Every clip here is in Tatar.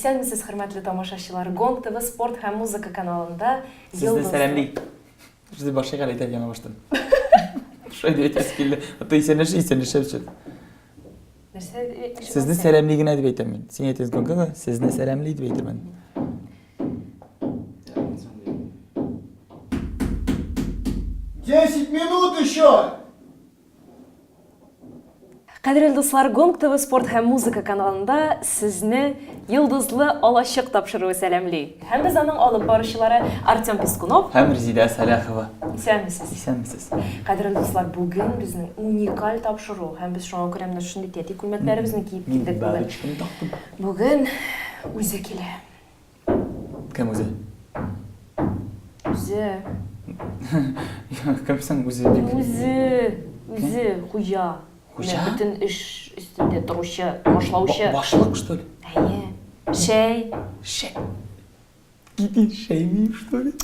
Исәнмесез, хөрмәтле тамашачылар! Гонг ТВ спорт һәм музыка каналында Сезне сәламли. Сезне башка хәл әйтәм яңа баштан. Шулай дип әйтәсе килде. А то исәнләшә, исәнләшә өчен. Нәрсә әйтмешем? Сезне сәламли генә дип әйтәм мин. Син әйтәсең Гонг ТВ, сезне сәламли дип әйтермен. Десять минут еще! Кадерле дуслар, Гонг ТВ спорт һәм музыка каналында сезне Йолдызлы алачык тапшыруы сәламли. Һәм без аның алып баручылары Артем Пискунов һәм Резидә Сәлахова. Исәнмесез. Исәнмесез. Кадерле дуслар, бүген безнең уникаль тапшыру һәм без шуңа күрә менә шундый тәти күлмәкләребезне киеп килдек бүген. Бабочканы тактым. Бүген үзе килә. Кем үзе? Үзе. Кем соң үзе дип? Үзе, үзе хуҗа. Хуҗа? Бөтен эш өстендә торучы, башлаучы. Башлык, что ли? Әйе. Шәй. Шәй. Китин шәймиев, что ли?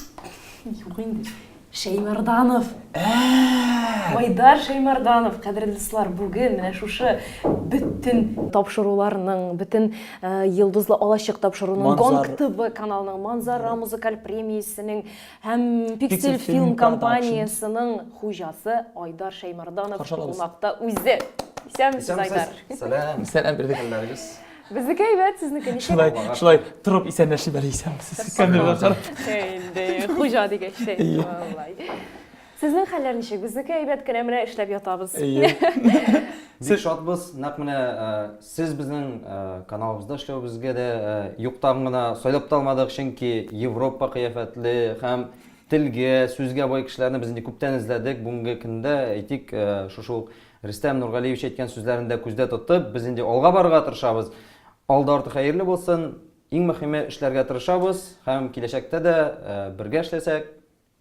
Юк инде. Шәймәрданов. Ә! Айдар Шәймәрданов, кадерле дуслар, бүген менә шушы бөтен тапшыруларның, бөтен э, Йолдызлы алачык тапшыруның, Гонг ТВ каналының, Манзара музыкаль премиясенең һәм Pixel Film компаниясенең хуҗасы Айдар Шәймәрданов кунакта үзе. Исәнмесез, Айдар. Сәлам. Сәлам бирдек. Хәлләрегез? Безнеке әйбәт, сезнеке ничек? Шулай, шулай торып исәнләшеп әле исәнмесез. Камерага карап. Инде хуҗа дигәч тә валлай. Сезнең хәлләр ничек? Безнеке әйбәт кенә менә эшләп ятабыз. Әйе. Бик шатбыз. Нәкъ менә э, сез безнең э, каналыбызда эшләвебезгә дә э, юктан гына сайлап та алмадык, чөнки Европа кыяфәтле һәм телгә, сүзгә бай кешеләрне без инде күптән эзләдек. Бүгенге көндә, әйтик, шушы ук Рөстәм Нургалиевич әйткән сүзләрен дә күздә тотып, без инде алга барырга тырышабыз. Алда арты хәерле булсын. Иң мөһиме эшләргә тырышабыз һәм киләчәктә дә бергә эшләсәк,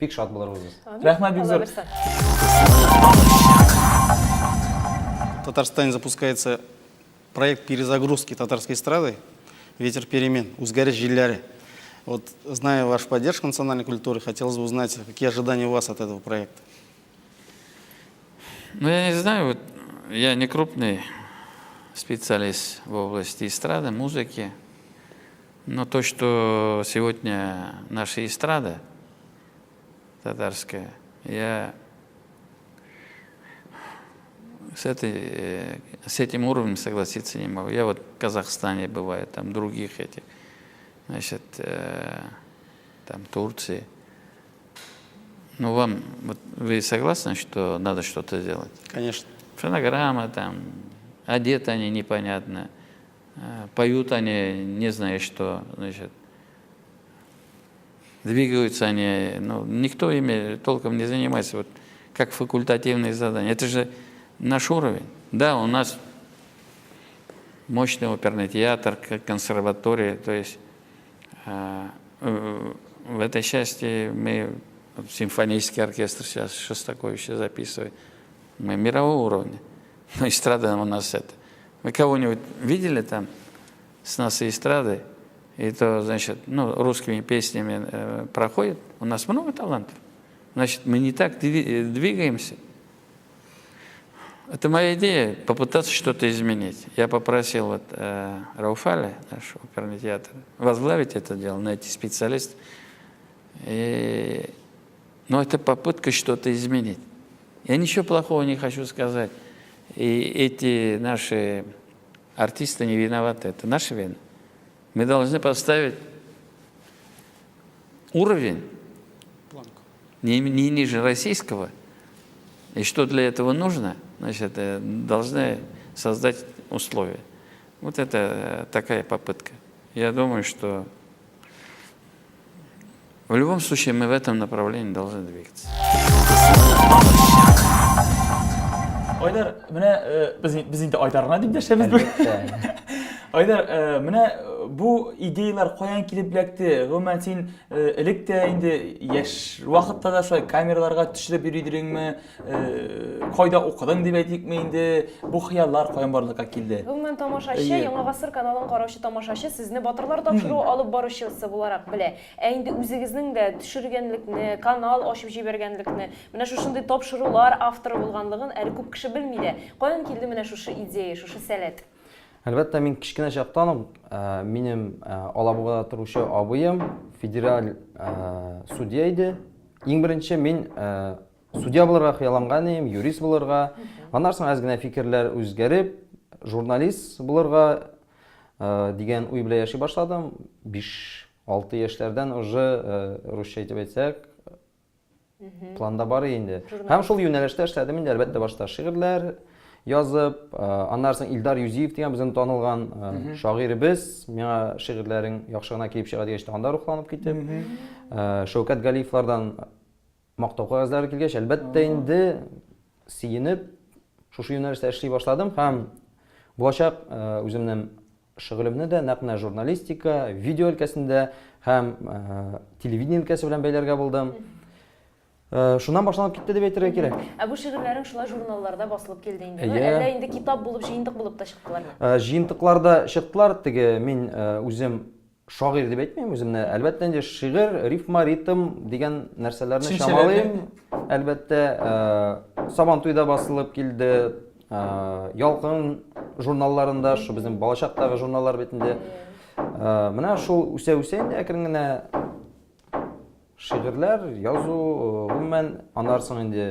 бик шат булырбыз без. Рәхмәт бик зур. В Татарстане запускается проект перезагрузки татарской эстрады «Ветер перемен», «Үзгәреш җилләре». Вот, зная вашу поддержку национальной культуры, хотелось бы узнать, какие ожидания у вас от этого проекта. Ну, я не знаю, вот я не крупный специалист в области эстрады, музыки, но то, что сегодня наша эстрада татарская, я с, этой, э, с этим уровнем согласиться не могу. Я вот в Казахстане бываю, там других этих, значит, э, там Турции. Ну, вам, вот вы согласны, что надо что-то делать? Конечно. Фонограмма там, одеты они непонятно, э, поют они не знаю что, значит, двигаются они, ну, никто ими толком не занимается, вот как факультативные задания. Это же наш уровень. Да, у нас мощный оперный театр, консерватория, то есть э, э, в этой части мы симфонический оркестр сейчас Шостаковича записывает. Мы мирового уровня. Но эстрада у нас это. Вы кого-нибудь видели там с нас и эстрады? И то, значит, ну, русскими песнями э, проходит. У нас много талантов. Значит, мы не так двигаемся. Это моя идея, попытаться что-то изменить. Я попросил вот, э, Рауфаля, наш оперный театр, возглавить это дело, найти специалиста. И... Но это попытка что-то изменить. Я ничего плохого не хочу сказать. И эти наши артисты не виноваты, это наша вина. Мы должны поставить уровень не, не ниже российского. И что для этого нужно? Значит, э, должны создать условия. Вот это э, такая попытка. Я думаю, что в любом случае мы в этом направлении должны двигаться. Айдар, менә э, без, без инде Айдар гына дип дәшәбез бүген. Айдар, э, менә э, бу идеялар каян килеп эләкте? Гомумән син элек тә инде яшь вакытта да шулай камераларга төшереп йөри идеңме? Э, кайда укыдың дип әйтикме инде бу хыяллар каян барлыкка килде гомумән тамашачы яңа гасыр каналын караучы тамашачы сезне батырлар тапшыруы алып баручысы буларак белә ә инде үзегезнең дә төшергәнлекне канал ачып җибәргәнлекне менә шушындый тапшырулар авторы булганлыгын әле күп кеше белми дә каян килде менә шушы идея шушы сәләт. Әлбәттә, мин кечкенә чактан ук минем Алабугада торучы абыем федераль судья иде. Иң беренче мин судья булырга хыялланган идем, юрист булырга. Аннан соң әз генә фикерләр үзгәреп, журналист булырга дигән уй белән яши башладым. 5-6 яшьләрдән уже русча әйтеп әйтсәк, планда бар инде. Һәм шул юнәлештә эшләдем инде, әлбәттә, башта шигырьләр язып, аннан соң Илдар Юзиев дигән безнең танылган шагыйребез, миңа шигырьләрең яхшы гына килеп чыга дигәч, анда рухланып китеп, Шәүкәт Галиевлардан мактау кәгазьләре килгәч, әлбәттә инде сөенеп, шушы юнәлештә эшли башладым һәм булачак үземнең шөгылемне дә нәкъ менә журналистика, видео өлкәсендә һәм телевидение өлкәсе белән бәйләргә булдым. Шуннан башланып китте дип әйтергә кирәк. Ә бу шигырьләрең шулай журналларда басылып килде инде, Әллә инде китап булып, җыентык булып та чыктылармы? Җыентыкларда чыктылар. Теге мин үзем шагыйрь дип әйтмим үземне. Әлбәттә инде шигырь, рифма, ритм дигән нәрсәләрне чамалыйм. Әлбәттә, Сабантуйда басылып килде, Ялкын журналларында, шу безнең балачактагы журналлар бит инде. Менә шул үсә-үсә инде әкрен генә шигырьләр язу, гомумән, аннан соң инде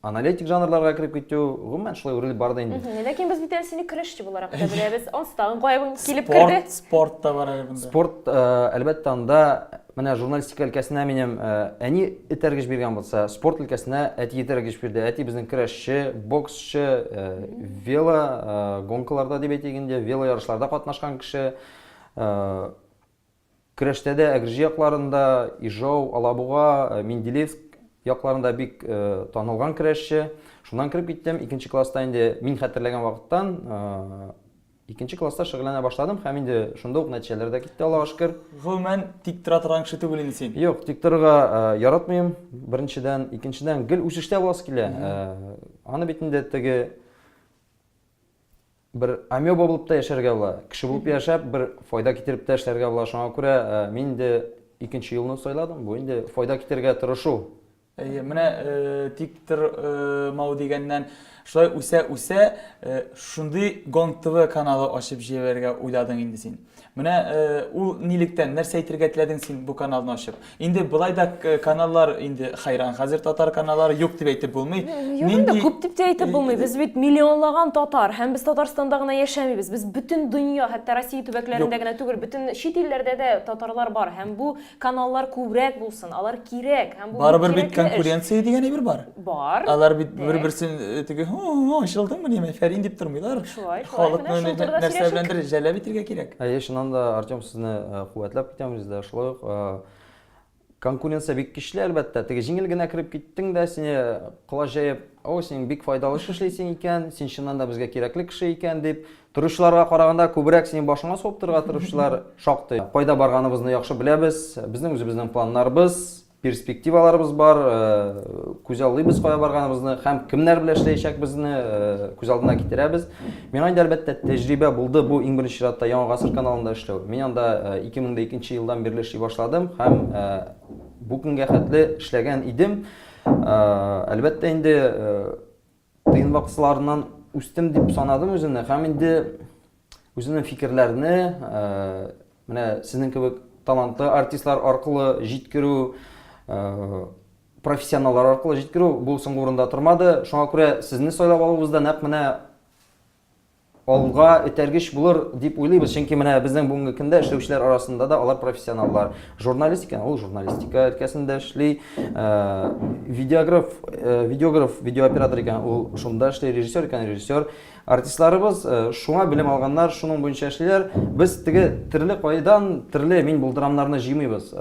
аналитик жанрларга кереп китү, гомумән шулай үрелеп барды инде. Ләкин без бит әле сине көрәшче буларак та беләбез. Ансы тагын каян килеп керде? Спорт, спорт та бар әле монда. Спорт, әлбәттә, анда менә журналистика өлкәсенә минем әни этәргеч биргән булса, спорт өлкәсенә әти этәргеч бирде. Әти безнең көрәшче, боксчы, вело гонкаларда дип әйтик инде, вело ярышларда катнашкан кеше. Көрәштә дә Әгерҗе якларында, Ижау, Алабуга, Менделеевск якларында бик танылган көрәшче. Шуннан кереп киттем. Икенче класста инде мин хәтерләгән вакыттан икенче класста шөгыльләнә башладым һәм инде шунда ук нәтиҗәләр дә китте, Аллага шөкер. Гомумән, тик тора торган кеше түгел инде син. Юк, тик торырга яратмыйм, беренчедән. Икенчедән, гел үсештә буласы килә. Аны бит инде теге бер амеба булып та яшәргә була. Кеше булып яшәп, бер файда китереп тә эшләргә була. Шуңа күрә э, мин инде икенче юлны сайладым. Бу инде файда китерергә тырышу. Әйе, менә э, тик тормау дигәннән шулай үсә-үсә э, шундый Гонг ТВ каналы ачып җибәрергә уйладың инде син. Менә ул нилектән, нәрсә әйтергә теләдең син бу каналны ачып? Инде болай да каналлар инде хәйран, хәзер татар каналлары юк дип әйтеп булмый. Юк инде, күп дип тә әйтеп булмый. Без бит миллионлаган татар һәм без Татарстанда гына яшәмибез. Без бөтен дөнья, хәтта Россия төбәкләрендә генә түгел, бөтен чит илләрдә дә татарлар бар һәм бу каналлар күбрәк булсын, алар кирәк һәм бу Барыбер бит конкуренция дигән әйбер бар. Бар. Алар бит бер-берсен э, теге ачылдыңмы ни, әфәрин дип тормыйлар. Шулай, шулай. Халыкны нәрсә беләндер җәләп итәргә кирәк. Әйе, чыннан да, Артем, сезне э, куәтләп китәм без дә шулай ук э, конкуренция бик көчле, әлбәттә. Теге җиңел генә кереп киттең дә, сине колач җәеп, о, син бик файдалы эш эшлисең икән, син чыннан да безгә кирәкле кеше икән дип, торучыларга караганда күбрәк синең башыңа сугып торырга тырышучылар шактый. Кайда барганыбызны яхшы беләбез, безнең үзебезнең планнарыбыз, перспективаларыбыз бар, э, күзаллыйбыз кая барганыбызны һәм кемнәр белән эшләячәкбезне э, күз алдына китерәбез. Миңа инде әлбәттә тәҗрибә булды бу иң беренче чиратта Яңа гасыр каналында эшләү. Мин анда 2002 э, елдан бирле эшли башладым һәм бу көнгә хәтле эшләгән идем. Әлбәттә инде тыен вакытларыннан үстем дип санадым үземне һәм инде үземнең фикерләрне менә сезнең кебек талантлы артистлар аркылы җиткерү, профессионаллар аркылы җиткерү бу соңгы урында тормады. Шуңа күрә сезне сайлап алуыбыз да нәкъ менә алга этәргеч булыр дип уйлыйбыз. Чөнки менә безнең бүгенге көндә эшләүчеләр арасында да алар профессионаллар. Журналист икән, ул журналистика өлкәсендә эшли. Э, видеограф, э, видеограф, видеооператор икән, ул шунда эшли, режиссер икән, режиссер. Артистларыбыз э, шуңа белем алганнар, шуның буенча эшлиләр. Без теге төрле кайдан, төрле мин булдырамнарны җыймыйбыз.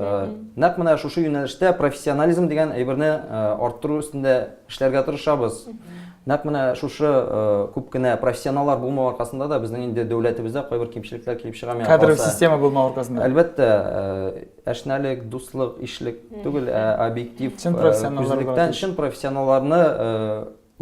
Нәкъ менә шушы юнәлештә профессионализм дигән әйберне арттыру өстендә эшләргә тырышабыз. Нәкъ менә шушы күп кенә профессионаллар булмау аркасында да безнең инде дәүләтебездә кайбер кимчелекләр килеп чыга миңа Кадровый система булмау аркасында. Әлбәттә, әшнәлек, дуслык, ишлек түгел, ә объектив чын профессионаллар чын профессионалларны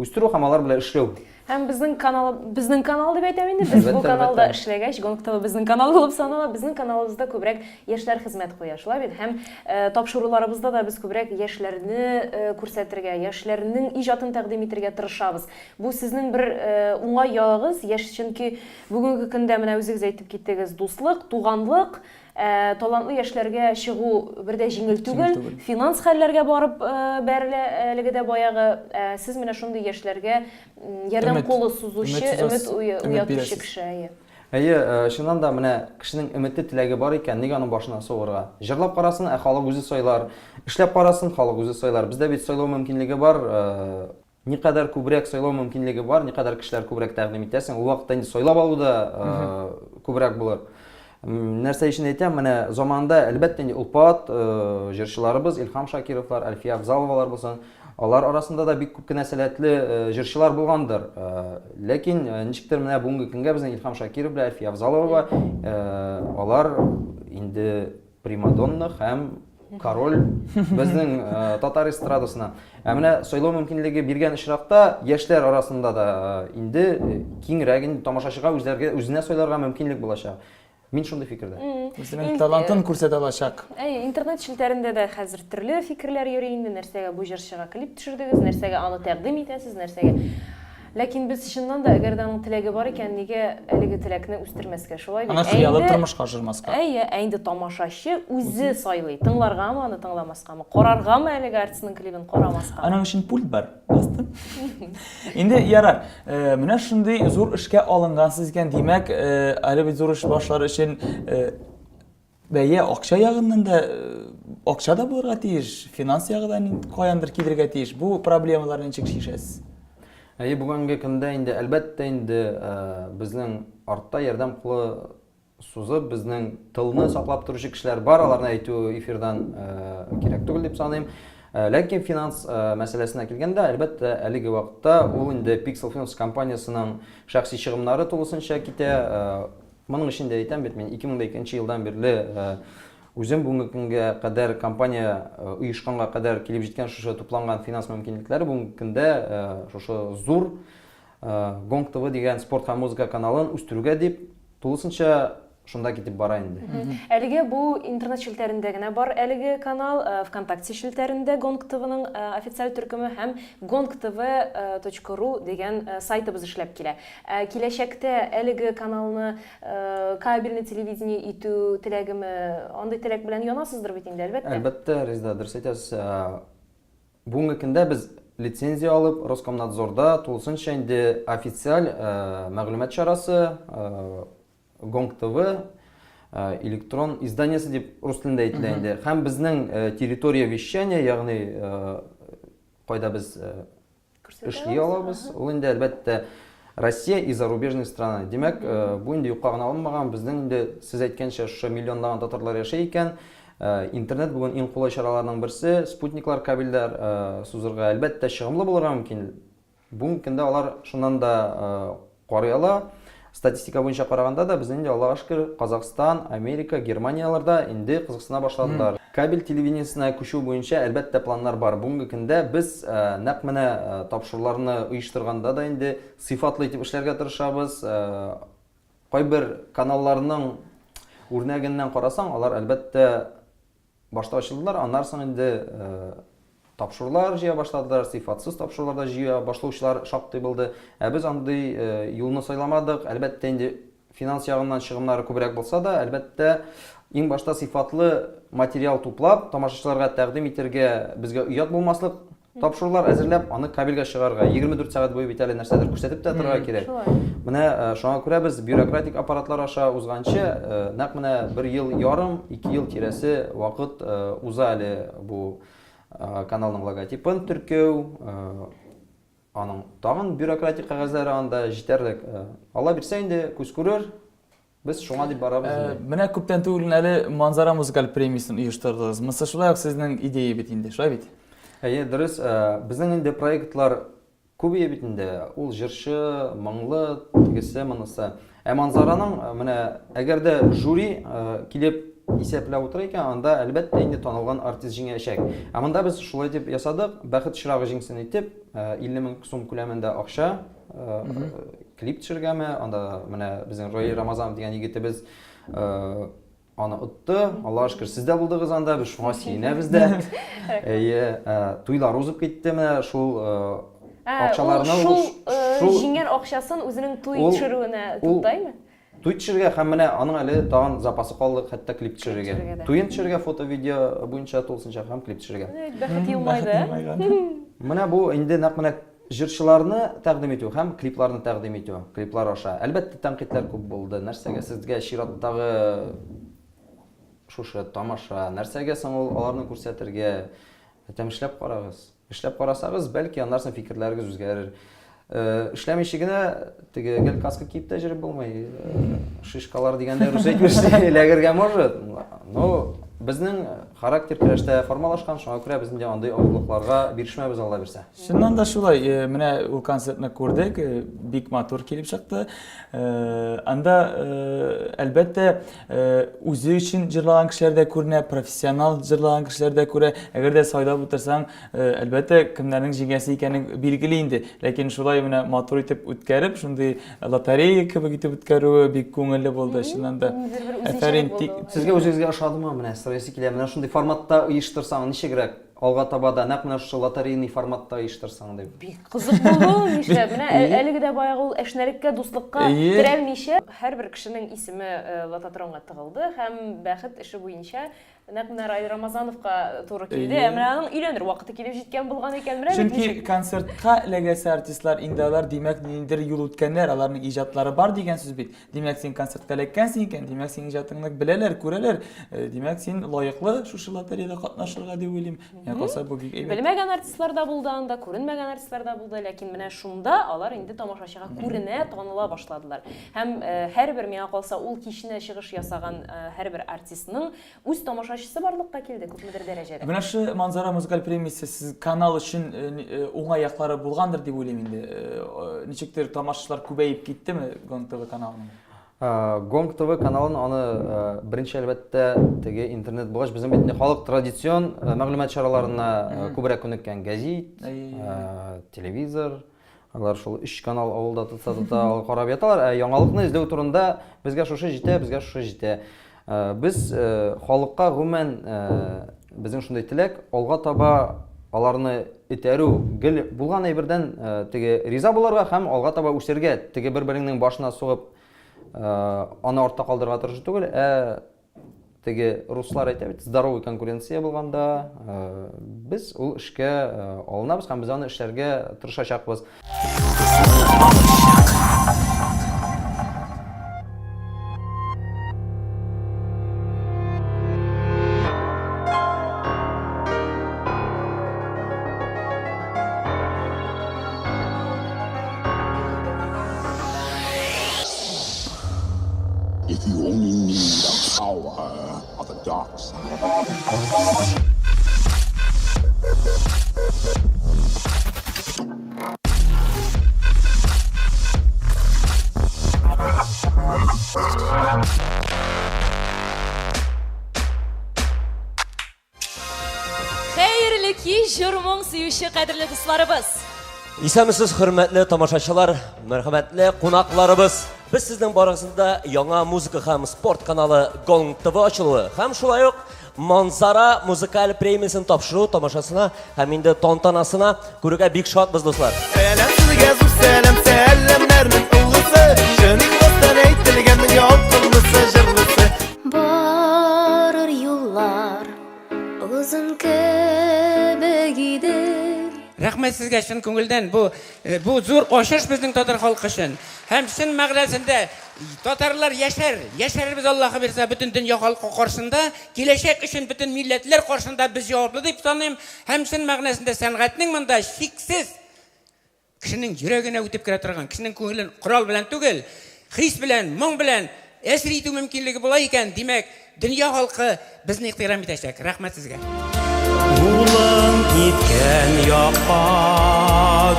үстерү һәм алар белән эшләү. Һәм безнең канал, безнең канал дип әйтәм инде, без бу каналда эшләгәч, Гонг ТВ безнең канал булып санала. Безнең каналыбызда күбрәк яшьләр хезмәт куя, шулай бит? Һәм э, тапшыруларыбызда да без күбрәк яшьләрне э, күрсәтергә, яшьләрнең иҗатын тәкъдим итергә тырышабыз. Бу сезнең бер э, уңай ягыгыз, яшь, чөнки бүгенге көндә менә үзегез әйтеп киттегез, дуслык, туганлык, Ә талантлы яшьләргә чыгу бер дә җиңел түгел. Финанс хәлләргә барып бәрелә әлеге дә баягы. Ә сез менә шундый яшьләргә ярдәм кулы сузучы, өмет уятучы кеше, әйе. Әйе, чыннан да менә кешенең өмете, теләге бар икән, нигә аның башына сугырга? Җырлап карасын, ә халык үзе сайлар. Эшләп карасын, халык үзе сайлар. Бездә бит сайлау мөмкинлеге бар. Никадәр күбрәк сайлау мөмкинлеге бар, никадәр кешеләр күбрәк тәкъдим итәсең, ул вакытта инде сайлап алу да күбрәк булыр. Нәрсә өчен әйтәм, менә заманында әлбәттә инде олпат җырчыларыбыз Илһам Шакировлар, Әлфия Авзаловалар булсын, алар арасында да бик күп кенә сәләтле җырчылар булгандыр. Ләкин ничектер менә бүгенге көнгә безнең Илһам Шакиров белән Әлфия Авзалова алар инде примадонна һәм король безнең э, татар эстрадасына. Ә менә сайлау мөмкинлеге биргән очракта яшьләр арасында да э, инде э, киңрәк инде тамашачыга үзләргә үзенә сайларга мөмкинлек булачак. Мин шундый фикердә. Үзенең талантын күрсәтә алачак. Әйе, интернет челтәрендә дә хәзер төрле фикерләр йөри инде, нәрсәгә бу җырчыга клип төшердегез, нәрсәгә аны тәкъдим итәсез, нәрсәгә. Ләкин без чыннан да, әгәр дә аның теләге бар икән, нигә әлеге теләкне үстермәскә, шулай бит? Аны хыялы тормышка ашырмаска. Әйе, ә инде тамашачы үзе сайлый, тыңларгамы аны, тыңламаскамы, караргамы әлеге артистның клибын, карамаскамы. Аның өчен пульт бар, бастым. Инде ярар, э, менә шундый зур эшкә алынгансыз икән, димәк, э, әле бит зур эш башлар өчен э, Бәя акча ягыннан да акча да булырга тиеш, финанс ягы да каяндыр килергә тиеш. Бу проблемаларны ничек чишәсез? Әйе, бүгенге көндә инде әлбәттә инде безнең артта ярдәм кулы сузып, безнең тылны саклап торучы кешеләр бар, аларны әйтү эфирдан кирәк түгел дип саныйм. Ләкин финанс мәсьәләсенә килгәндә, әлбәттә, әлеге вакытта ул инде Pixel Films компаниясенең шәхси чыгымнары тулысынча китә. Моның өчен дә әйтәм бит, мин 2002 елдан бирле үзем бүгенге көнгә кадәр компания оешканга кадәр килеп җиткән шушы тупланган финанс мөмкинлекләре бүгенге көндә шушы зур Гонг ТВ дигән спорт һәм музыка каналын үстерүгә дип тулысынча шунда китеп бара инде. Әлегә бу интернет челтәрендә генә бар әлеге канал, ВКонтакте челтәрендә Гонг ТВның официаль төркеме һәм gongtv точка ру дигән сайтыбыз эшләп килә. Ә киләчәктә әлеге каналны кабельный телевидение итү теләгеме, андый теләк белән янасыздыр бит инде, әлбәттә? Әлбәттә, Резеда, дөрес әйтәсез. Бүгенге көндә без лицензия алып, Роскомнадзорда тулысынча инде официаль мәгълүмат чарасы, Гонг ТВ электрон изданиесе дип рус телендә әйтелә инде. Һәм безнең территория вещания, ягъни кайда без эшли алабыз. Ул инде, әлбәттә, Россия и зарубежные страны. Димәк, э, бу инде юкка гына алынмаган. Безнең инде, сез әйткәнчә, шушы миллионлаган татарлар яши икән. Э, интернет бүген иң кулай чараларның берсе. Спутниклар, кабельләр э, сузырга, әлбәттә, чыгымлы булырга мөмкин. Бүгенге көндә алар шуннан да карый ала. Статистика буенча караганда да, безнең инде, Аллага шөкер, Казахстан, Америка, Германияләрдә инде кызыксына башладылар. Кабель телевидениесенә күчү буенча, әлбәттә, планнар бар. Бүгенге көндә без нәкъ менә тапшыруларны оештырганда да инде сыйфатлы итеп эшләргә тырышабыз. Кайбер каналларның үрнәгеннән карасаң, алар, әлбәттә, Башта ачылдылар, аннан соң инде тапшырулар җыя башладылар, сыйфатсыз тапшырулар да җыя башлаучылар шактый булды. Ә без андый юлны сайламадык. Әлбәттә инде финанс ягыннан чыгымнары күбрәк булса да, әлбәттә, иң башта сыйфатлы материал туплап, тамашачыларга тәкъдим итәргә безгә оят булмаслык Тапшырулар әзерләп, аны кабельгә чыгарырга, 24 сәгать буе бит әле нәрсәдер күрсәтеп тә торырга кирәк. Менә э, шуңа күрә без бюрократик аппаратлар аша узганчы, э, нәкъ менә бер ел ярым, ике ел тирәсе вакыт э, уза әле бу каналның логотипын теркәү, аның тагын бюрократик кәгазьләре анда җитәрлек. Алла бирсә инде күз күрер, Без шуңа дип барабыз э, инде. Менә күптән түгел әле Манзара музыкаль премиясен оештырдыгыз. Монысы шулай ук сезнең идея бит инде, шулай бит? Әйе, дөрес. Э, безнең инде проектлар күбәя бит инде. Ул җырчы, моңлы, тегесе, монысы. Ә Манзараның э, менә әгәр дә жюри килеп исәпләп утыра икән, анда әлбәттә инде танылган артист җиңәчәк. Ә монда без шулай дип ясадык, бәхет чырагы җиңсен итеп, 50 мең сум күләмендә акча. Клип төшергәме, анда менә безнең Раил Рамазанов дигән егетебез аны отты. Аллага шөкер, сез дә булдыгыз анда, без шуңа сөенәбез дә. Әйе, туйлар узып китте менә шул акчаларны шул җиңгән акчасын үзенең туй төшерүенә туктаймы? Туй төшерергә һәм менә аның әле тагын запасы калды, хәтта клип төшерергә. Туен төшерергә фото-видео буенча тулысынча һәм клип төшерергә. Бәхет елмайды. Менә бу инде нәкъ менә җырчыларны тәкъдим итү һәм клипларны тәкъдим итү, клиплар аша. Әлбәттә, тәнкыйтьләр күп булды. Нәрсәгә сезгә чираттагы шушы тамаша, нәрсәгә соң ул аларны күрсәтергә? Әйтәм, эшләп карагыз. Эшләп карасагыз, бәлки аннан соң фикерләрегез үзгәрер. Э, эшләмичә генә теге гел каска киеп тә йөреп булмый. Э, шишкалар дигәндә рус әйтмешли эләгергә может. Но безнең характер көрәштә формалашкан, шуңа күрә без инде андый авырлыкларга бирешмәбез Алла бирсә. Чыннан да шулай, э, менә ул концертны күрдек, бик матур килеп чыкты. Анда, әлбәттә, үзе өчен җырлаган кешеләр дә күренә, профессионал җырлаган кешеләр дә күрә. Әгәр дә сайлап утырсаң, әлбәттә, кемнәрнең җиңәсе икәне билгеле инде. Ләкин шулай менә матур итеп үткәреп, шундый лотерея кебек итеп үткәрүе бик күңелле булды, чыннан да. Афәрин. Сезгә үзегезгә ошадымы? Менә сорыйсы килә. Менә шундый форматта оештырсаң, ничегрәк? Алга таба да нәкъ менә шушы лотерейный форматта оештырсаң дип. Бик кызык булды ул, нишләп? Менә әлеге дә баягы ул әшнәлеккә, дуслыкка терәлмичә, һәрбер кешенең исеме лототронга тыгылды һәм бәхет эше буенча нәкъ менә Раил Рамазановка туры килде. Ә менә аның өйләнер вакыты килеп җиткән булган икән. Менә бит Чөнки ничек. концертка эләгәсе артистлар инде алар, димәк, ниндидер юл үткәннәр, аларның иҗатлары бар дигән сүз бит. Димәк, син концертка эләккәнсең икән, димәк, синең иҗатыңны беләләр, күрәләр. Э, димәк, син лаеклы шушы лотереяда катнашырга дип уйлыйм. Миңа калса, бу бик әйбәт. Белмәгән артистлар да булды анда, күренмәгән артистлар да булды, ләкин менә шунда алар инде тамашачыга күренә, таныла башладылар. Һәм э, һәрбер, миңа калса, ул кичне чыгыш ясаган э, һәрбер артистның үз тамашачысы барлыкка килде күпмедер дәрәҗәдә. Менә шушы Манзара музыкаль премиясе сез канал өчен э, уңай яклары булгандыр дип уйлыйм инде. Ничектер тамашачылар күбәеп киттеме Гонг ТВ каналының? Гонг ТВ каналын аны беренче әлбәттә теге интернет булгач безнең бит инде халык традицион мәгълүмат чараларына күбрәк күнеккән гәзит, телевизор, Алар шул өч канал авылда тотса тота, алар карап яталар. Ә яңалыкны эзләү турында безгә шушы җитә, безгә шушы җитә. Э, без э, халыкка гомумән э, безнең шундый теләк, алга таба аларны этәрү, гел булган әйбердән теге риза булырга һәм алга таба үсәргә, теге бер-береңнең башына сугып аны артта калдырырга тырышу түгел, ә Теге руслар әйтә бит, здоровый конкуренция булганда, э, без ул эшкә э, алынабыз һәм без аны эшләргә тырышачакбыз. If you only knew the power of the dark side. Хәерле кич, җыр-моң сөюче кадерле дусларыбыз! Исәнмесез, хөрмәтле тамашачылар, мәрхәмәтле кунакларыбыз. Без сезнең барыгызны да яңа музыка һәм спорт каналы Гонг ТВ ачылуы һәм шулай ук Манзара музыкаль премиясен тапшыру тамашасына һәм инде тантанасына күрергә бик шатбыз, дуслар. Сәлам сезгә зур сәлам, сәламнәрнең олысы, чын ихластан әйтелгәннең ялкынлысы, җырлысы. Барыр юллар озын кебек иде. Рәхмәт сезгә чын күңелдән. Бу э, бу зур ачыш безнең татар халкы өчен. Һәм чын мәгънәсендә татарлар яшәр, яшәрбез Аллаһы бирсә бөтен дөнья халкы каршында, киләчәк өчен бөтен милләтләр каршында без җаваплы дип саныйм. Һәм чын мәгънәсендә сәнгатьнең монда чиксез Кешенең йөрәгенә үтеп керә торган, кешенең күңелен корал белән түгел, хис белән, моң белән әсир итү мөмкинлеге була икән, димәк, дөнья халкы безне ихтирам итәчәк. Рәхмәт сезгә. Юлың киткән якка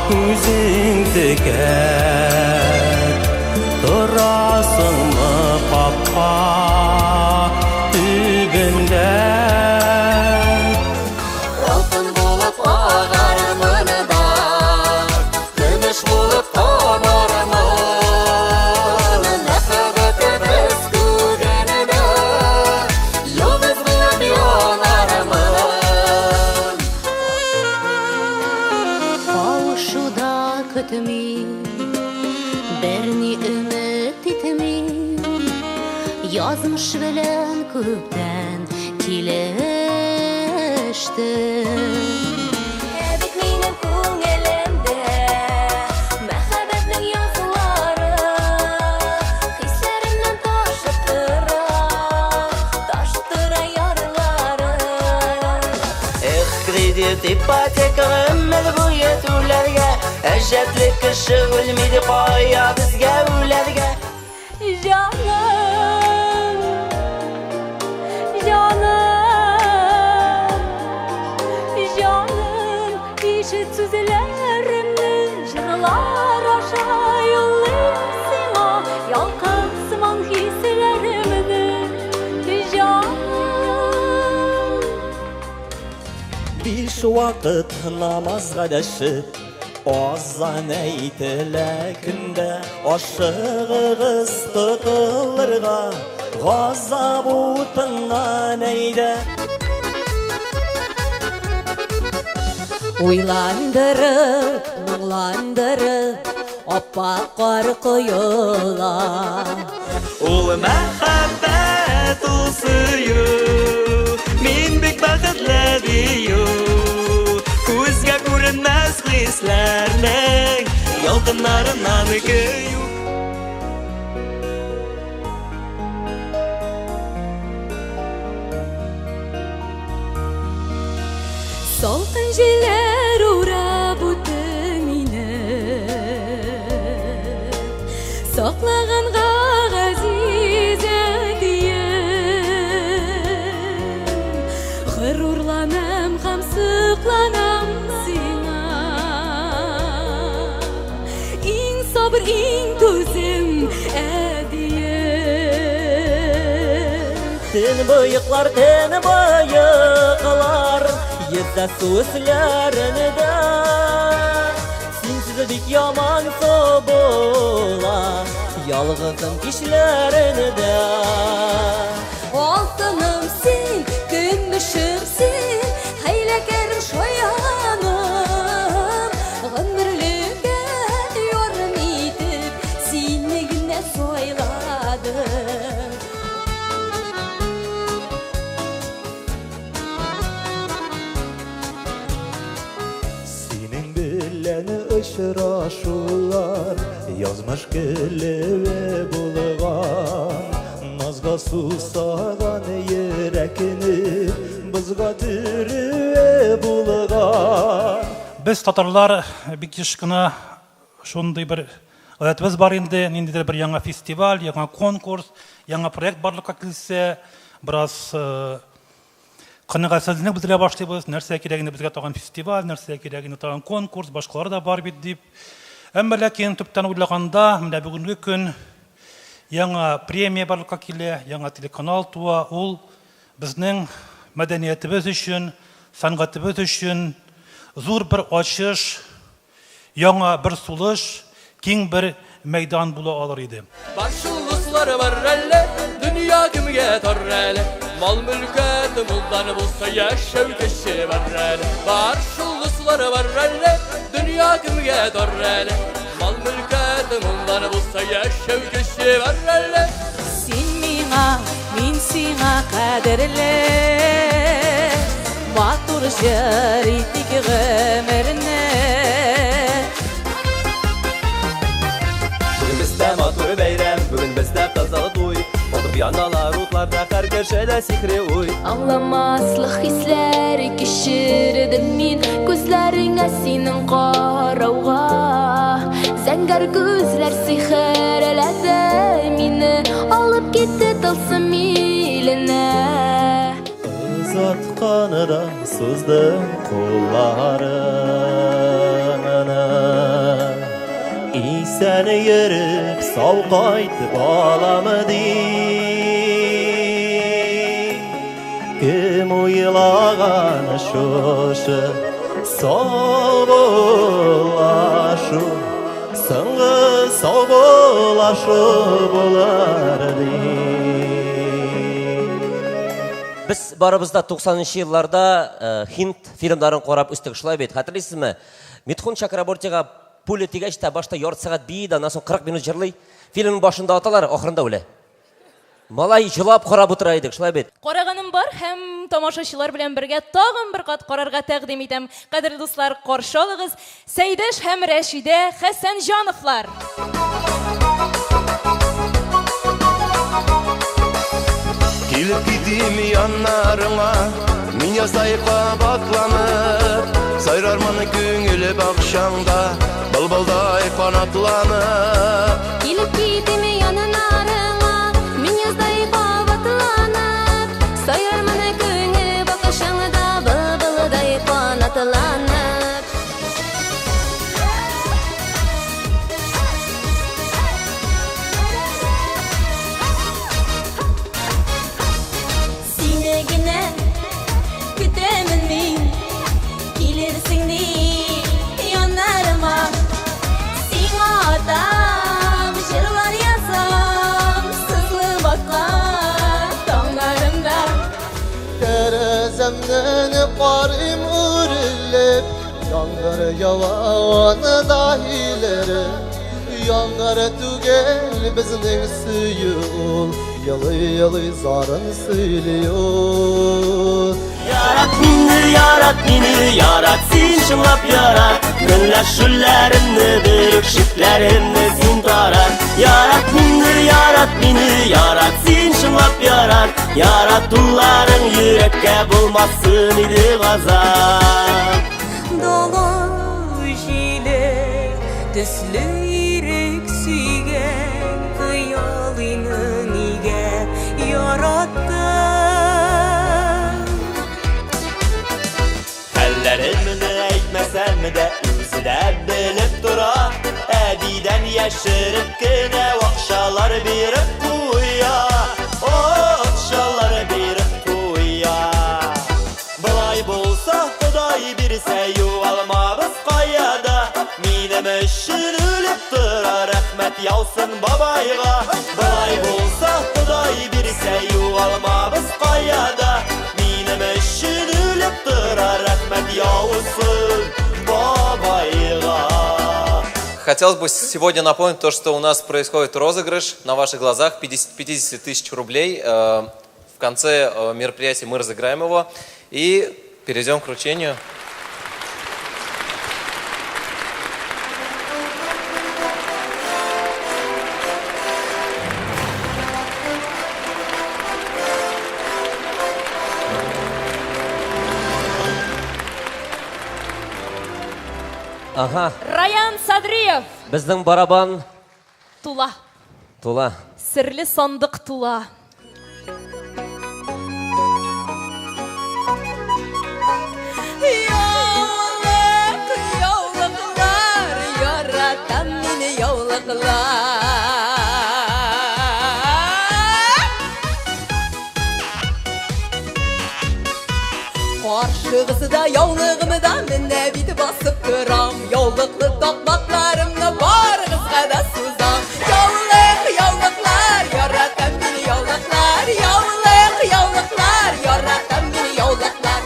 күзең текәп, Торасыңмы капка төбендә? Алтын булып агармын да, көмеш булып тамармын. көтмим, берни өмет итмим. Язмыш белән күптән килештем. Ә бит минем күңелемдә мәхәббәтнең язлары хисләремнән ташып тора, таштыра ярлары. Эх, кредит, ипотека, гомер буе түләргә. Әҗәтле кеше үлми дип кая безгә үләргә. Җаным, җаным, җаным, ишет сүзләремне, җырлар аша юллыйм сиңа, ялкын сыман хисләремне, җаным. Биш вакыт намазга дәшеп, азан әйтелә көндә. Ашыгыгыз котылырга, газап утыннан әйдә. Уйландырып, моңландырып, аппак кар коела. Ул мәхәббәт, ул сөю, мин бик бәхетле дию. Күзгә күренмәс хисләрнең ялкыннарыннан көю. Салкын җилләр урап үтте мине, саклаганга газиз әтием. Горурланам һәм сокланам сиңа, иң сабыр, иң түзем әтием. Төн боеклар, төн боеклар, йөзә су өсләрендә. Синсез бик яман була, ялгызым кичләрендә. Алтыным син, көмешем син, хәйләкәрем, шаяным. Гомерлеккә ярым итеп сине генә сайладым. Синең белән очрашулар язмыш көлүе булган. Назга сусаган йөрәкне бозга төрүе булган. Без, татарлар, бик еш кына шундый бер гадәтебез бар инде, ниндидер бер яңа фестиваль, яңа конкурс, яңа проект барлыкка килсә, бераз канәгатьсезлек белдерә башлыйбыз, нәрсә кирәк инде безгә тагын фестиваль, нәрсә кирәк инде тагын конкурс, башкалар да бар бит дип. Әмма ләкин төптән уйлаганда, менә бүгенге көн яңа премия барлыкка килә, яңа телеканал туа, ул безнең мәдәниятебез өчен, сәнгатебез өчен зур бер ачыш, яңа бер сулыш, киң бер мәйдан була алыр иде. Бар шул дуслар бар әле, дөнья кемгә тар әле? Мал мөлкәт мулдан булса, яшәү көче бар әле. Бар шул дуслар бар әле, дөнья кемгә тар әле? Мал мөлкәт мулдан булса, яшәү көче бар әле. Син миңа, мин сиңа кадерле. Матур җыр итик гомерне. Бүген бездә матур бәйрәм, бүген бездә кызыл туй. Балкып яналар утларда һәр кешедә сихри уй. Аңламаслык хисләр кичердем мин күзләреңә синең карауга. Зәңгәр күзләр сихерләде мине, алып китте тылсым иленә. Озатканда суздым кулларыңны. Исән йөреп, сау кайт, балам ди. Кем уйлаган шушы саубуллашу, соңгы саубуллашу булыр ди. Без барыбыз да 90 елларда һинд фильмнарын карап үстек, шулай бит, хәтерлисезме? Митхун Чакрабортига Пуля тигәч тә башта ярты сәгать бии дә, аннан соң 40 минут җырлый. Фильмның башында аталар, ахырында үлә. Малай җылап карап утыра идек, шулай бит. Караганым бар һәм тамашачылар белән бергә тагын бер кат карарга тәкъдим итәм. Кадерле дуслар, каршы алыгыз Сәйдәш һәм Рәшидә Хәсәнҗановлар! Килеп китим яннарыңа, мин яздай кабатланып, Сайрармын күңел бакчаңда, былбылдай канатланып. Килеп китим яннарыңа, мин яздай кабатланып, Сайрармын күңел бакчаңда, былбылдай канатланып. Сине генә көтәмен мин, килерсең дип яннарыма. Сиңа атап җырлар язам, сызылып аткан таңнарымда. Тәрәзәмнән карыйм үрелеп, яңгыр ява аны да иләре. Яңгыр түгел безнең сөю ул, елый-елый зарын сөйли ул. Ярат мине, ярат мине, ярат син чынлап ярат. Көнләшүләремне, бер үк шикләремне син тарат. Ярат мине, ярат мине, ярат син чынлап ярат. Яратуларың йөрәккә булмасын иде газап. Дала җиле төсле ирек сөйгән хыялыйны нигә яраттың? Хәлләремне әйтмәсәм дә үзе дә белеп тора. Әбидән яшереп кенә акчалар биреп куя. Акчалар биреп куя. Болай булса, Ходай бирсә, югалмабыз кая да. Минем өчен үлеп тора, рәхмәт яусын бабайга. Болай булса, Ходай бирсә, югалмабыз кая да. Минем өчен үлеп тора, рәхмәт яусын бабайга. Хотелось бы сегодня напомнить то, что у нас происходит розыгрыш на ваших глазах 50 тысяч рублей. В конце мероприятия мы разыграем его и перейдем к вручению. Ага. Раян Садриев. Безнең барабан тула. Тула. Серле сандык тула. Яулык, яулыклар, яратам мин яулыклар. Каршыгызда яулыгымда менә бит басып торам. Яулыклы такмакларымны барыгызга да сузам. Яулык, яулыклар, яратам мин яулыклар. Яулык, яулыклар, яратам мин яулыклар.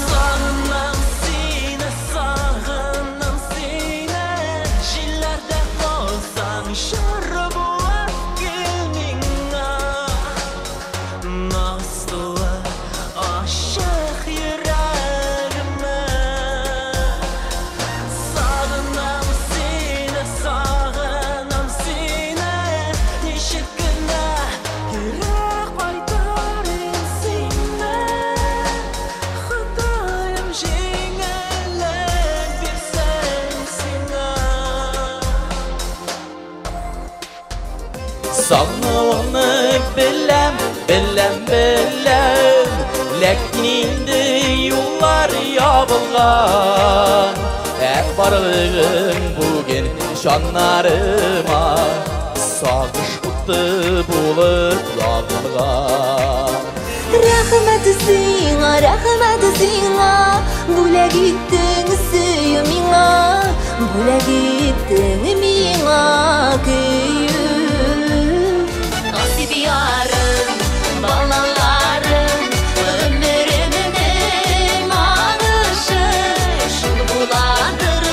Сагынам сине, сагынам сине, җилләрдә калсаң, җыр булып кил миңа. Наз тулы ачык йөрәгемә. Сагынам сине, сагынам сине, ничек кенә кире кайтарыйм сине. Ходаем җиңеллек бирсен сиңа. Сагынуыңны беләм, беләм, беләм, ләкин инде юллар ябылган. Ә барлыгың бүген җаннарыма сагыш уты булып ягылган. Рәхмәт сиңа, рәхмәт сиңа, бүләк иттең сөю миңа, бүләк иттең миңа көю. Насип ярым, балаларым, гомеремнең агышы, шул буладыр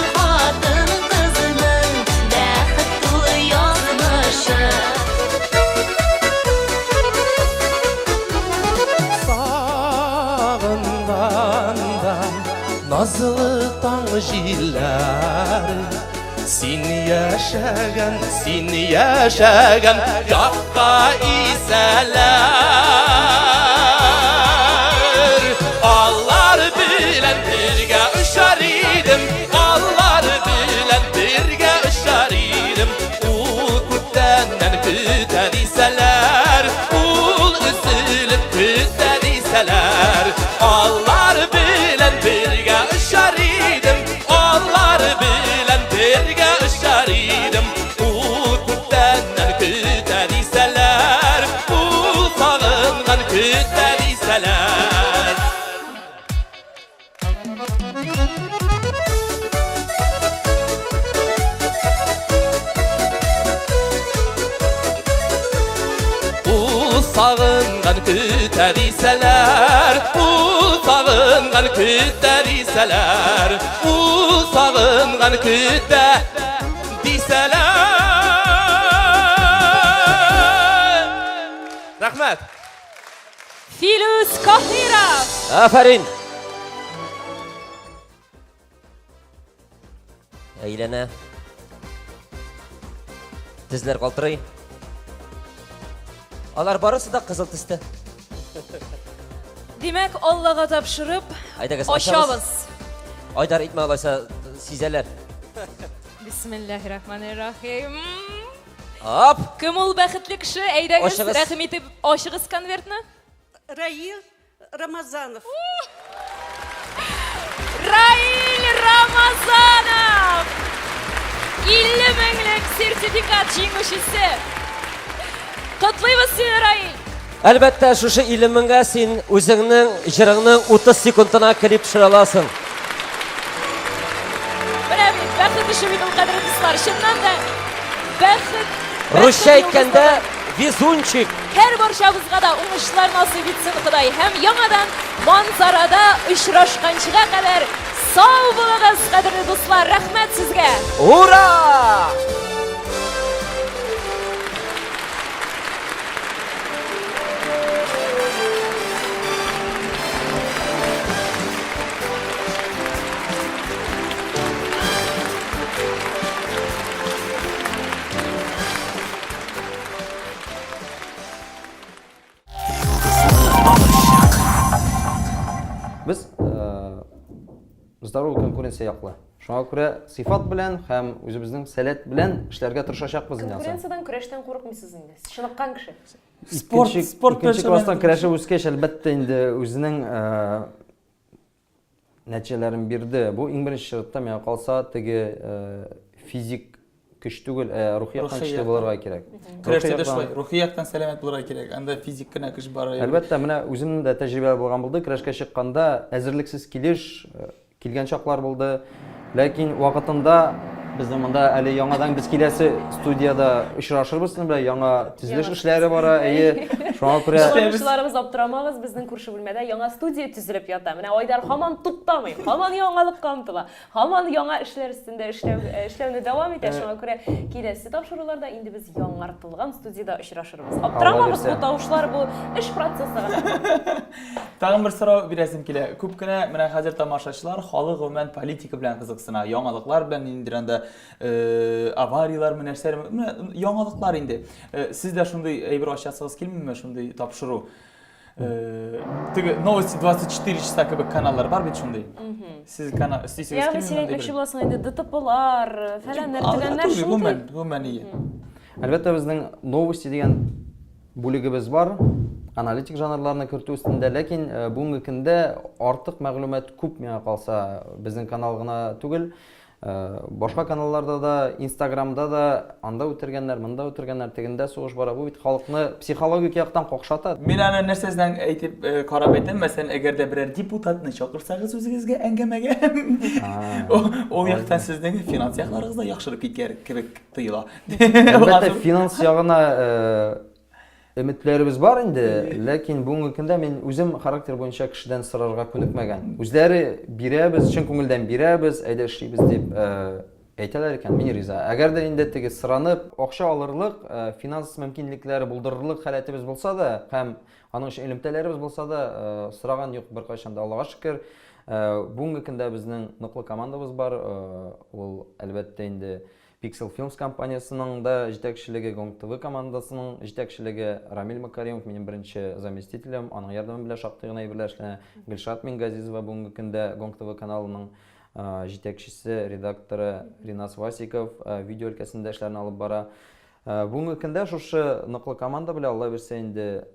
Назлы таң җилләре Син яшәгән, син яшәгән якка исәләр. Алар белән бергә очар идем, алар белән бергә очар идем. Ул күптәннән көтә дисәләр, ул өзелеп көтә дисәләр. Алар белән бергә очар идем, алар белән бергә очар идем. Ул күптәннән көтә дисәләр, ул сагынган көтә дисәләр. Ул сагынган көтә дисәләр, ул сагынган көтә дисәләр, ул сагынган көтә дисәләр. Рәхмәт. Филүс Каһиров! Афәрин! Әйләнә. Тезләр калтырый. Алар барысы да кызыл төстә. Димәк, Аллага тапшырып, Әйдәгез, ачабыз. Айдар итмә алайса сизәләр. Бисмиллаһир-рахманир-рахим. Ап! Кем ул бәхетле кеше? Әйдәгез, Ачыгыз. рәхим итеп ачыгыз конвертны. Раил Рамазанов. Раил Рамазанов! 50 меңлек сертификат җиңүчесе. Котлыйбыз сине, Раил! Әлбәттә, шушы 50 меңгә син үзеңнең җырыңның 30 секундына клип төшерә аласың. Менә бит, бәхет эше бит ул, кадерле дуслар. Чыннан да, бәхет. Русча әйткәндә, везунчик. Һәр барчабызга да уңышлар насыйп итсен Ходай һәм яңадан Манзарада очрашканчыга кадәр сау булыгыз, кадерле дуслар, рәхмәт сезгә! Ура! Без э, здоровый конкуренция яклы. Шуңа күрә сыйфат белән һәм үзебезнең сәләт белән эшләргә тырышачакбыз инде. Конкуренциядән, көрәштән курыкмыйсыз инде. Чыныккан кеше. Спорт, спорт икенче класстан көрәшеп үскәч, әлбәттә инде үзенең э, нәтиҗәләрен бирде. Бу иң беренче чиратта миңа калса теге физик көч түгел, ә рухи яктан көчле булырга кирәк. Көрәштә дә шулай, рухи яктан сәламәт булырга кирәк. Анда физик кенә көч бар. Әлбәттә, менә үземнең дә тәҗрибә булган булды. Көрәшкә чыкканда әзерлексез килеш килгән чаклар булды. Ләкин вакытында безнең монда әле яңадан без киләсе студиядә очрашырбыз сезнең белән, яңа төзелеш эшләре бара, әйе. Шуңа күрә Тамашачыларыбыз аптырамагыз, безнең күрше бүлмәдә яңа студия төзелеп ята. Менә Айдар һаман туктамый, һаман яңалыкка омтыла, һаман яңа эшләр өстендә эшләү, э, эшләүне дәвам итә. Шуңа күрә киләсе тапшыруларда инде без яңартылган студиядә очрашырбыз. Аптырамагыз, бу тавышлар, бу эш процессы гына. Тагын бер сорау бирәсем килә. Күп кенә менә хәзер тамашачылар, халык гомумән политика белән кызыксына, яңалыклар белән ниндидер анда э, аварияләрме, нәрсәләрме, менә яңалыклар инде. Э, сез дә шундый әйбер ачасыгыз килмиме, шундый тапшыру? Э, теге Новости 24 часа кебек каналлар бар бит шундый. Сез канал өстисегез Ягъни син әйтмәкче буласың инде ДТПлар, фәләннәр, төгәннәр шундый. Гомумән, гомумән ие. Әлбәттә, безнең Новости дигән бүлегебез бар, аналитик жанрларны кертү өстендә, ләкин э, бүгенге көндә артык мәгълүмат күп миңа калса, безнең канал гына түгел, э, башка каналларда да, Инстаграмда да анда үтергәннәр, монда үтергәннәр, тегендә сугыш бара. Бу бит халыкны психологик яктан какшата. Мин аны нәрсәсеннән әйтеп э, карап әйтәм, мәсәлән, әгәр дә берәр депутатны чакырсагыз үзегезгә әңгәмәгә, ул яктан сезнең финанс якларыгыз да яхшырып киткән кебек тоела. Әлбәттә, финанс ягына өметләребез бар инде, ләкин бүгенге көндә мин үзем характер буенча кешедән сорарга күнекмәгән. Үзләре бирәбез, чын күңелдән бирәбез, әйдә эшлибез дип. Әйтәләр икән, мин риза. Әгәр дә инде теге сыранып, акча алырлык, финанс мөмкинлекләре булдырырлык халәтебез булса да һәм аның өчен элемтәләребез булса да, сораган юк беркайчан да, Аллага шөкер. Бүгенге көндә безнең ныклы командабыз бар. Ул, әлбәттә инде, Pixel Films компаниясенең дә җитәкчелеге, Gong TV командасының җитәкчелеге Рамил Макаримов, минем беренче заместителем, аның ярдәме белән шактый гына әйберләр эшләнә. Гөлшат Мингазизова бүгенге көндә Gong TV каналының җитәкчесе, редакторы Ринас Васиков видео өлкәсендә эшләрне алып бара. Бүгенге көндә шушы ныклы команда белән, Алла бирсә инде,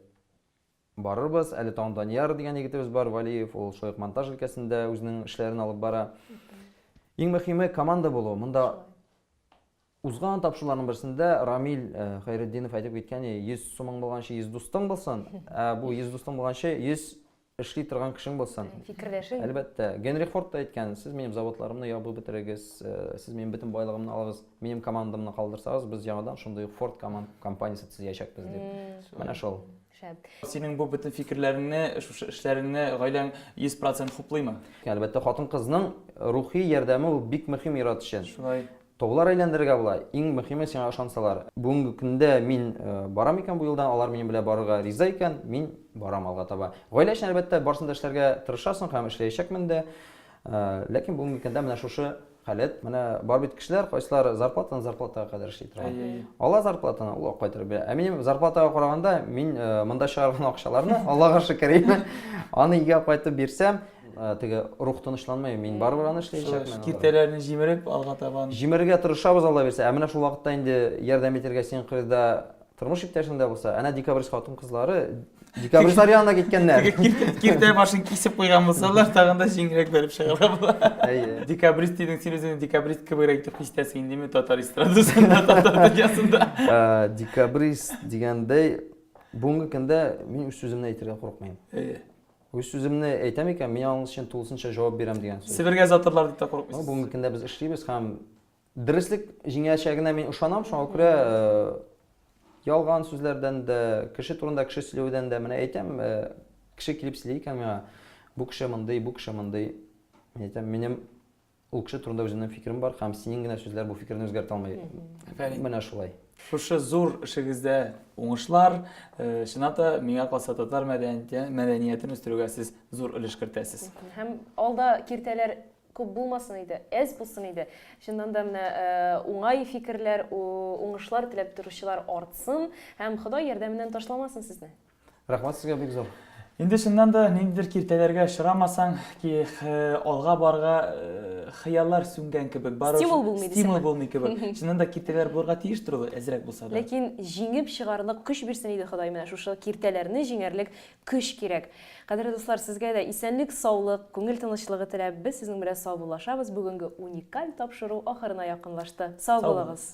барырбыз. Әле тагын Данияр дигән егетебез бар, Валиев, ул шулай ук монтаж өлкәсендә үзенең эшләрен алып бара. Иң мөһиме команда булу. Монда узган тапшыруларның берсендә Рамил Хәйретдинов әйтеп киткән, 100 сумың булганчы 100 дустың булсын, ә бу 100 дустың булганчы 100 эшли торган кешең булсын. Фикерләшең. Әлбәттә. Генри Форд та әйткән, сез минем заводларымны ябып бетерегез, сез минем бөтен байлыгымны алыгыз, минем командамны калдырсагыз, без яңадан шундый ук Форд компаниясе төзиячәкбез дип. Менә шул. Шәп. Синең бу бөтен фикерләреңне, шушы эшләреңне гаиләң 100% хуплыймы? Әлбәттә, хатын-кызның рухи ярдәме ул бик мөһим ир-ат өчен. Шулай. Таулар әйләндерергә була, иң мөһиме сиңа ышансалар. Бүгенге көндә мин барам икән бу юлдан, алар минем белән барырга риза икән, мин барам алга таба. Гаилә өчен, әлбәттә, барысын да эшләргә тырышасың һәм эшләячәкмен дә. Ләкин бүгенге көндә менә шушы халәт. Менә бар бит кешеләр, кайсылары зарплатаны зарплатага кадәр эшли торган. Ала зарплатаны, ул кайтарып бирә. Ә минем зарплатага караганда, мин монда чыгарган акчаларны, Аллага шөкер, аны өйгә кайтып бирсәм, теге рух тынычланмый, мин барыбер аны эшләячәкмен. Киртәләрне җимереп, алга табан. Җимерергә тырышабыз, Алла бирсә. Ә менә шул вакытта инде ярдәм итәргә синең кырыйда тормыш иптәшең дә булса, әнә декабрист хатын-кызлары декабристлар янына киткәннәр. Теге киртә башын кисеп куйган булсалар, тагын да җиңелрәк бәреп чыгарга була. Әйе. Декабрист дидең, син үзеңне декабрист кебегрәк итеп хис итәсең индеме татар эстрадасында, татар дөньясында? Декабрист дигәндәй, бүгенге көндә мин үз сүземне әйтергә курыкмыйм. Әйе. Үз сүземне әйтәм икән, мин аның өчен тулысынча җавап бирәм дигән сүз. Себергә озатырлар дип тә курыкмыйсыз. Бүгенге көндә без эшлибез һәм дөреслек җиңәчәгенә мин ышанам, шуңа күрә ялган сүзләрдән дә, кеше турында кеше сөйләүдән дә менә әйтәм, кеше килеп сөйли икән миңа, бу кеше мондый, бу кеше мондый. Мин әйтәм, минем Ул кеше турында үземнең фикерем бар һәм синең генә сүзләр бу фикерне үзгәртә алмый. Афәрин. Менә шулай. Шушы зур эшегездә уңышлар. Э, чынлап та, миңа калса, татар мәдәниятен үстерүгә сез зур өлеш кертәсез. Һәм алда киртәләр күп булмасын иде, әз булсын иде. Чыннан да менә э, уңай фикерләр, уңышлар теләп торучылар артсын һәм Ходай ярдәменнән ташламасын сезне. Рәхмәт сезгә бик зур. Инде чыннан да ниндидер киртәләргә очрамасаң, ки алга барга хыяллар сүнгән кебек. Бары стимул булмый дисеңме? Стимул булмый кебек. Чыннан да киртәләр булырга тиештер ул, әзрәк булса да. Ләкин җиңеп чыгарлык көч бирсен иде Ходай менә шушы киртәләрне җиңәрлек көч кирәк. Кадерле дуслар, сезгә дә исәнлек, саулык, күңел тынычлыгы теләп, без сезнең белән саубуллашабыз. Бүгенге уникаль тапшыру ахырына якынлашты. Сау булыгыз.